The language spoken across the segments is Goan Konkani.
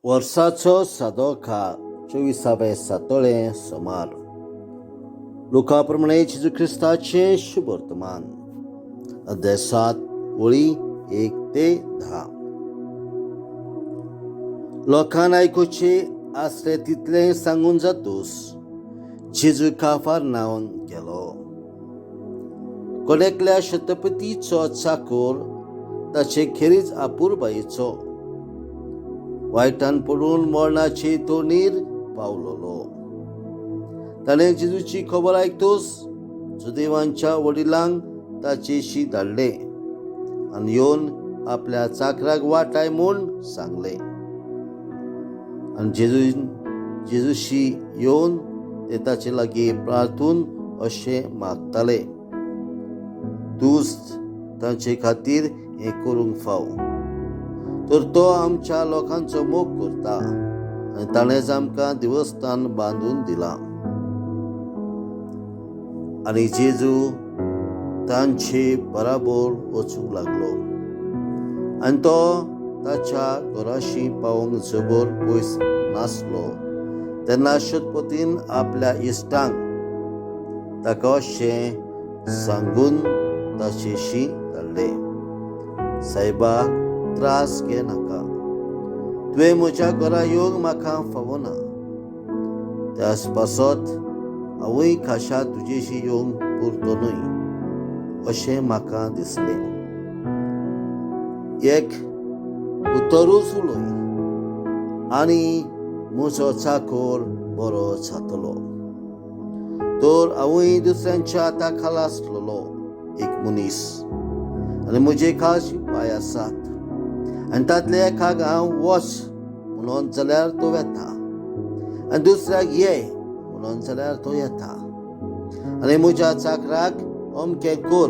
वर्साचो सादो खा चोविसावे सातोळें सोमार. लुका प्रमाणे जेजू क्रिस्ताचें शुभवर्तमान, अध्याय 7, वळी 1 ते 10. लोकान आयकुचें आसलें तितलें सांगून जातूच जेजू काफरनावन गेलो. कोण एकल्या शतपतीचो चाकोर, ताचे खेरीज अपुरबायेचो, वायटान पडून मरणाचे तोणीर पावलोलो. ताणें जेजूची खबर आयकतूच जुदेवांच्या वडिलांक ताचेशी धाडले आनी येवन आपल्या चाकराक वाटाय म्हूण सांगलें. आनी जेजूशी येवन ते ताचे लागीं प्रार्थून अशें मागताले, तूंच तांचे खातीर हें करूंक फाव, तर तो आमच्या लोकांचो मोग करता आनी ताणेंच आमकां देवस्थान बांदून दिलां. आनी जेजू तांचे बराबर वचूंक लागलो आनी तो ताच्या घराशी पावोवंक जबर पयस नासलो तेन्ना शतपतीन आपल्या इश्टांक ताका अशें सांगून ताचेशी धाडले, सायबाक त्रास घे नाका, तुवें म्हज्या घरा येवंक म्हाका फावना. त्याच पासत हांवूय खाशा तुजेशी येवंक पुरतो न्हय अशें म्हाका दिसलें. एक उतरूच उलय आनी म्हजो चाकोर बरो जातलो. तर हांवूय दुसऱ्यांच्या हाता खाला आसलेलो एक मनीस आनी म्हजे खाल शिपाय आसात आनी तांतल्या एकाक हांव वच म्हणून जाल्यार तो वेता आनी दुसऱ्याक ये म्हणून जाल्यार तो येता आनी म्हज्या चाकराक अमकें कर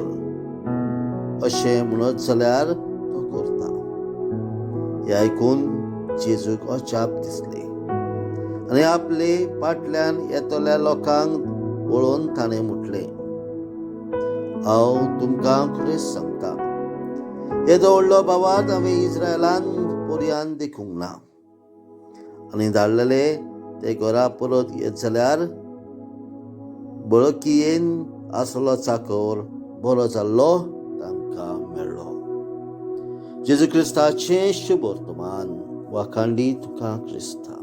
अशें म्हणत जाल्यार तो करता. हें आयकून जेजूक अजाप दिसलें आनी आपले फाटल्यान येतल्या लोकांक पळोवन ताणें म्हटलें, हांव तुमकां खरेंच सांगता, येदो व्हडलो भावार्थ हांवें इस्रायलान पर्यान देखूंक ना. आनी धाडलेले ते घरा परत येत जाल्यार बळकियेन आसलो चाकर बरो जाल्लो तांकां मेळ्ळो. जेजू क्रिस्ताचें शुभ वर्तमान. वाखांडी तुका क्रिस्ता.